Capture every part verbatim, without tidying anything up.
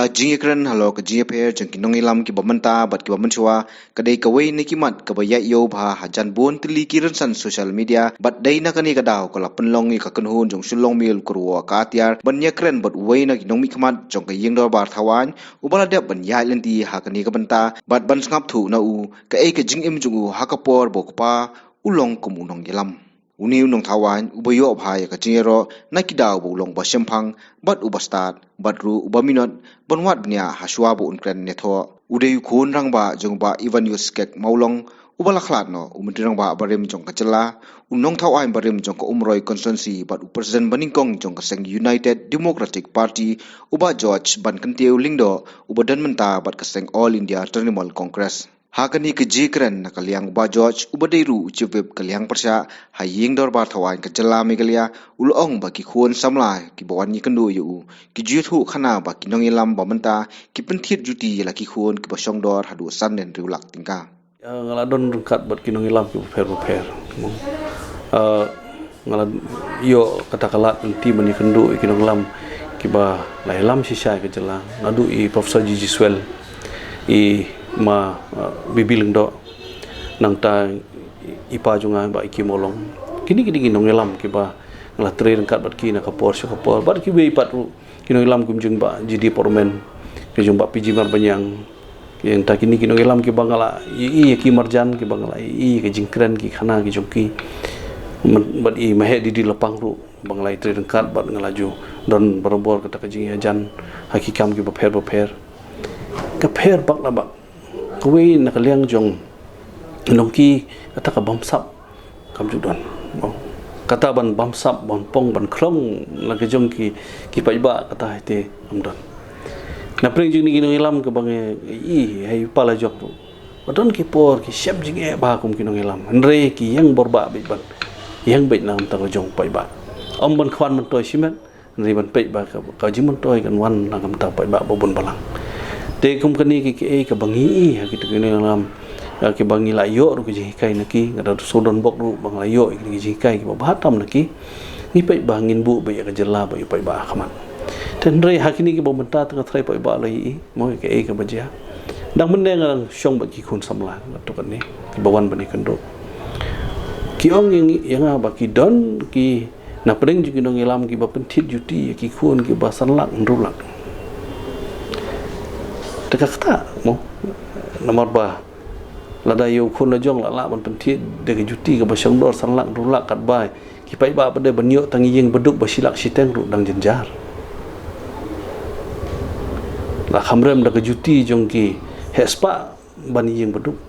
Ka jingïakren halor ka jingïapher jong ki nongïalam kiba mynta bad kiba mynshuwa ka dei kawei na ki mat kaba ïaid ïew bha hajan bun tylli ki rynsan social media, bad dei na kane ka daw ka la pynlong ïa ka kynhun jong Shillong Mail Kyrwoh ka atiar ban ïakren bad uwei na ki nongmihkhmat jong ka ïing dorbar thawaiñ uba la dep ban ïaid lynti ha kane ka bynta bad ban sngap thuh na u kaei ka jingim jong u ha ka por ba u kpa u long kum u nongïalam. Une u nongthawaiñ uba ïoh bha ïa ka jingïaroh na ki daw ba u long ba shemphang bad uba stad bad ruh uba minot ban wad bniah ha shuwa ba un kren ne thoh. U dei u khun rangbah jong u Bah Evanius Kek Mawlong uba la khlad noh u Myntri Rangbah barim jong ka jylla, u nongthawaiñ barim jong ka Umroi Constituency bad u President banyngkong jong ka seng United Democratic Party, u Bah George Bankyntiew Lyngdoh uba don mynta bad ka seng All India Trinamool Congress. Ha kane ka jingkren na ka liang u Bah George uba dei ruh u Chief Whip ka liang pyrshah ha ïing dorbar thawaiñ ka jylla Meghalaya, u la ong ba ki khun samla kiba wan ïakynduh ïa u ki ju ïathuh khana ba ki nongïalam ba mynta ki pynthied juti ïa la ki khun kiba shongdor haduh san lane hynriew lak tyngka. Nga la don ryngkat bad ki nongïalam kiba pher bapher. Nga la ïoh kata ka lad lynti ban ïakynduh ïa ki nongïalam kiba la ïalam shisha ïa ka jylla, naduh i Professor G G Swell, i Ma Bibi Lyngdoh, nangta i pa jong nga Bah Ikim Olong. Kine kine ki nongïalam kiba nga la trei ryngkat bad ki na ka por sha ka por, bad kiwei pat ruh ki nongïalam kum jong Bah G D Pormen, ki jong Bah P G Marbaniang, ki nangta kine ki nongïalam kiba nga la ïohi ïa ki marjan, kiba nga la ïohi ïa ka jingkren ki khana ki jong ki. Bad i Maheh Didi Lapang ruh ba nga la ïatrei ryngkat bad nga la ju don barabor kata ka jingïajan ha ki kam kiba pher bapher. Ka pher bak na bak, kawei na ka liang jong nongki kata ka bamsap kam ju don. Kata ban bamsap, ban pong, ban khlong na ka jong ki, ki paidbah kata haite kam don. Na pdeng jong kine ki nongïalam kiba ngi ïohi ha i pa la jong ruh, ba don ki por ki shem jingeh bha kum ki nongïalam, hynrei ki ïeng bor bha beit ban ïeng beit na ka bynta ka jong paidbah. Ym ban khwan myntoi shimet, hynrei ban peit ba ka, ka jingmyntoi kan wan na ka bynta paidbah ba bun balang. Te kum kane ki, kiei kiba ngi ïohi ha kito ki nongïalam, kiba ngi la ïoh ruh ka jinghikai na ki, nga da shu don bok ruh ba nga la ïoh ïa ki jinghikai kiba bha tam na ki. Ngi peit ba ngin buh beit ïa ka jylla bad ïa u paidbah ha khmat. Te hynrei ha kine kiba mynta tang ka trai paidbah la ïohi mo ïa kaei kaba jia. Dang mynne nga dang shong bad ki khun samla nga tu kane kiba wan ban ïakynduh. Ki ong ïa nga ba ki don ki na pdeng jong ki nongïalam kiba pynthied juti ïa ki khun kiba san lak hynriew lak. Te ka kata mo, namar ba lada ïa u khun la jong la lah ban pynthied da ka juti kaba shongdor san lak hynriew lak katba ki paidbah pat de ban ïoh tang ïing baduk ba shi lak shiteng ruh dang jynjar. La kham rem da ka juti jong ki heh spah ban ïing baduk.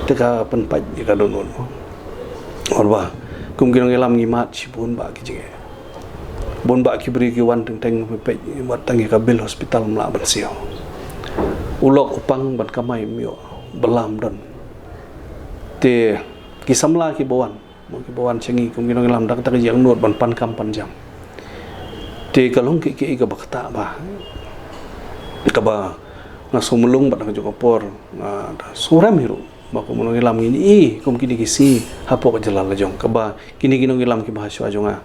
Te ka pynpait ïa ka dohnud mo. Namar ba kum ki nongïalam ngi mad shibun bah ki jingeh. Bun bah ki briew ki wan teng teng peit, wat tang ïa ka bill hospital ym lah ban siew. U lok u pang ban kamai ym ïoh, ba lam don. Te ki samla kiba wan mo, kiba wan sha ngi kum ki nongïalam da kata ka jingangnud ban pan kam pan jam. Te ka long kiei kiei kaba ktah bah, kaba nga sngewmlung bad ha kajuh ka por nga da sngewrem hi ruh ba kum u nongïalam ngin ïohi kum kine ki sngi hapoh ka jylla la jong, kaba kine ki nongïalam kiba ha shuwa jong nga,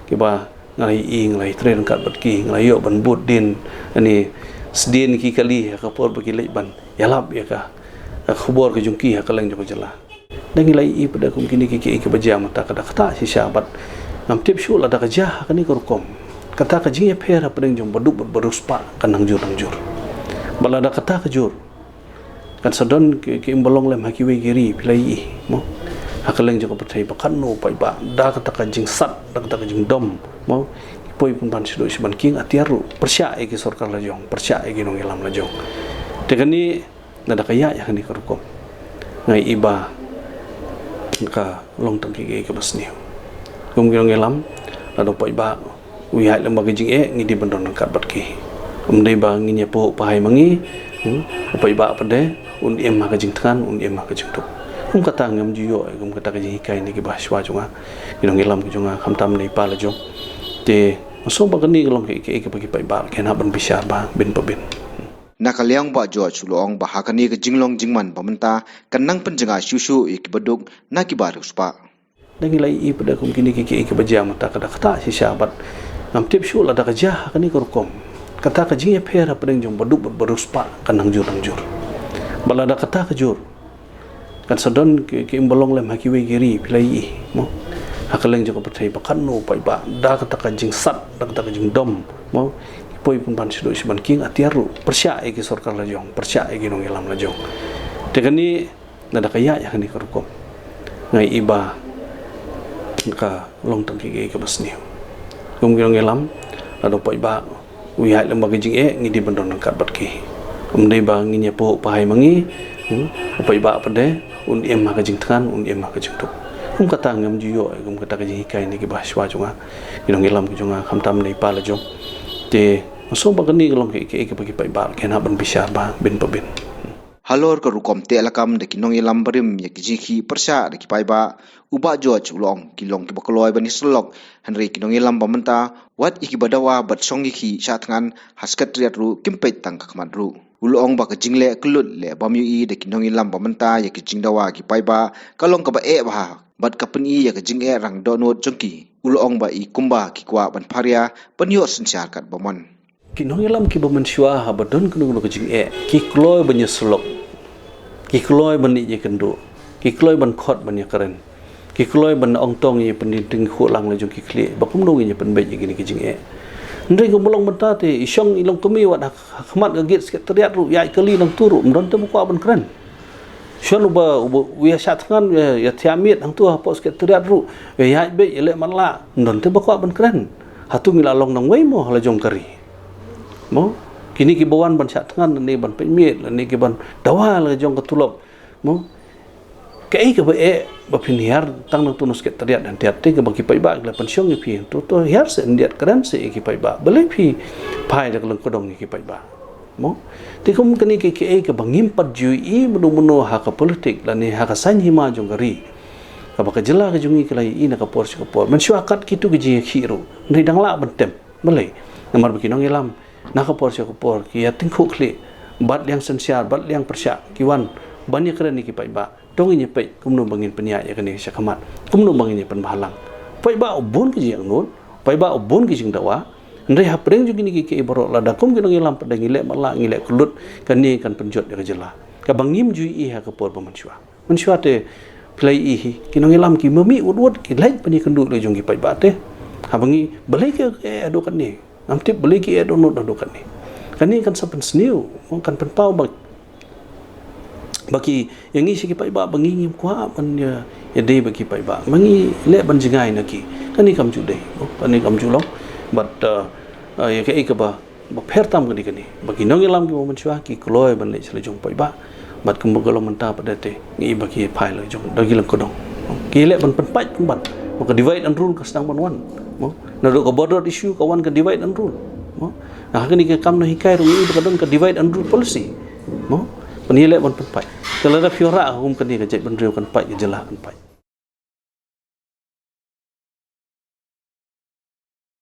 kiba nga la ïohi, nga la ïatrei ryngkat bad ki, nga la ïoh ban bud dien, ani sdien ki kali ha ka por ba ki leit ban ïalap ïa ka, ka khubor ka jong ki ha kylleng jong ka jylla. Da ngi la ïohi pat de kum kine ki, kiei kiba jia mynta ka da ktah shisha bad ngam tip shuh lada ka jia ha kane ka rukom. Kata ka jingïapher hapdeng jong baduk bad bariewspah kan nang jur nang jur. Bad lada kata ka jur, kan sa don ki, ki im ba long lem ha kiwei ki ri phi la ïohi mo, ha kylleng jong ka pyrthei ba katno paidbah da kata ka jingsat, da kata ka jingdom mo, ki poi pynban shaduh shaban, ki ïeng atiar ruh pyrshah ïa ki sorkar la jong, pyrshah ïa ki nongïalam la jong. Te kane lada ka ïaid ha kane ka rukom, nga ïohi ba ka long tang kiei kiei kaba sniew. Kum ki nongïalam, lada u paidbah u ïaid lem bad ka jingeh, ngi dei ban don ryngkat bad ki. Ym dei ba ngin ïa phuh pahai ma ngi. Hmm? U paidbah pat de un im ha ka jingthngan, un im ha ka jingduk. Kum kata ngam ju ïoh kum kata ka jinghikai na kiba ha shuwa jong nga, ki nongïalam ki jong nga, khamtam na i pa la jong. Te nga sngew ba kane ka long kiei kiei kaba ki paidbah kin hap ban bishar bha bin pa bin. Na ka liang Bah George u la ong ba ha kane ka jinglong jingman ba mynta kan nang pynjngai shuh shuh ïa kiba duk na kiba riewspah. Da ngi la ïohi pat de kum kine ki, kiei kiba jia mynta ka da ktah shisha bad ngam tip shuh lada ka jia ha kane ka rukom. Kata ka jingïapher hapdeng jong baduh bad bariewspah kan nang jur nang jur. Bad lada kata ka jur, kan sa don ki, ki im ba long lem ha kiwei ki ri phi la ïohi, mo. Ha kylleng jong ka pyrthei ba katno paidbah da kata ka jingsat, da kata ka jingdom, mo. Ki poi pynban shaduh shaban kieng atiar ruh pyrshah ïa ki sorkar la jong, pyrshah ïa ki nongïalam la jong. Te kane, lada ka ïaid ha kane ka rukom, nga i ba ka long tang kiei kiei kaba sniew. Kum ki nongïalam, lada u paidbah u ïaid lem bad ka jingeh, ngi dei ban don ryngkat bad ki. Ym dei ba ngin ïa phuh pahai ma ngi, hmm, u paidbah pat de un im ha ka jingthngan, un im ha ka jingduk. Kum kata ngam ju ïoh kum kata ka jinghikai na kiba shuwa jong nga, ki nongïalam ki jong nga, khamtam na i pa la jong. Te nga sngew ba kane ka long kiei kiei kaba ki paidbah kin hap ban bishar ba bin pa bin. Halor ka rukom teh lakam da ki nongïalam barim ïa ki jingïakhih pyrshah da ki paidbah, u Bah George u la ong ki long kiba kloi ban ïasyllok, hynrei ki nongïalam ba mynta, wat ïa kiba dawa bad shong ïakhih shah thngan ha Secretariat ruh kim peit tang ka khmat ruh. U la ong ba ka jingleh kyllut leh bym ïohi da ki nongïalam ba mynta ïa ki jingdawa ki paidbah ka long kaba eh bha, bad ka pyni ïa ka jingeh rang dohnud jong ki. U la ong ba i kumba ki kwah ban pharia ban ïoh synshar katba mon. Ki nongïalam kiba mynshuwa haba don kano kano ka jingeh, ki kloi ban ïasyllok, ki kloi ban leit ïakynduh, ki kloi ban khot ban ïakren, ki kloi ban ong to ngin ïa pyndieng tyngkhuh lang la jong ki khlieh ba kumno ngin ïa pynbeit ïa kine ki jingeh. Hynrei kumba long mynta te i shong i longkmie wat ha khmat ka gate Secretariat ruh, ïaid kali nangtu ruh, ym don te ba kwah ban kren. Shon uba, uba u ïa shah thngan, ïa, ïa thiah miet hangtu hapoh Secretariat ruh, ïa ïaid beit, ïa leh matlah, ym don te ba kwah ban kren. Hato ngi la long nangwei mo ha la jong ka ri? Mo, kine kiba wan ban shah thngan lane ban peit miet lane kiban dawa la jong ka tulop, mo, kaei kaba eh ba phin hiar tang nangtu na Secretariat hynrei te kaba ki paidbah ki la pynshong ïa phi, to, to hiar seh hynrei kren seh ïa ki paidbah, balei phi phai da ka lyngkdong ïa ki paidbah? Mo, te kum kane ka, kaei kaba ngim pat ju ïohi mynno mynno ha ka politik lane ha ka saiñ hima jong ka ri, kaba ka jylla ka jong ngi ka la ïohi na ka por sha ka por. Mynshuwa kat kito ki jingïakhih ruh, hynrei dang lah ban tem. Balei? Namar ba ki nongïalam na ka por sha ka por ki ïa tyngkhuh khlieh bad liang synshar bad liang pyrshah, ki wan ban ïakren ïa ki paidbah. To ngin ïa peit kumno ba ngin pynïaid ïa kane sha khmat, kumno ba ngin ïa pynbhalang. Paidbah u bun ki jingangnud, paidbah u bun ki jingdawa. Hynrei hapdeng jong kine ki, ki baroh, lada kum ki nongïalam pat de ngi leh matlah, ngi leh kyllut, kane kan pynjot ïa ka jylla. Kaba ngim ju ïohi ha ka por ba mynshuwa. Mynshuwa te phi la ïohi, ki nongïalam ki mih wut wut, ki leit ban ïakynduh la jong ki paidbah te. Haba ngi, balei ki eh haduh katne? Ngam tip balei ki eh dohnud haduh katne. Kane kan sa pynsniew, kan pynpaw ba, ba ki, ïa ngi sha ki paidbah, ba ngi ngim kwah ban ïa, ïa dei bad ki paidbah. Ba ngi leh ban jngai na ki. Kane kam ju dei, kane kam ju long. Bad, uh, uh, ïa kaei kaba, ba pher tam kane kane. Ba ki nongïalam kiba mynshuwa ki kloi ban leit sha la jong paidbah. Bad kumba ka long mynta pat de te, ngi i ba ki phai la jong da ki lyngkdong. Ki leh ban pynpait pynban. Ba ka divide and rule ka sdang ban wan. Mo, naduh ka border issue ka wan ka divide and rule. Mo, na ha kane ka kam nonghikai ruh ngi i ba ka don ka divide and rule policy. Mo, ban ïaleh ban pynpait. Te lada phi wanrah kum kane ka jaitbynriew kan pait, ka jylla kan pait.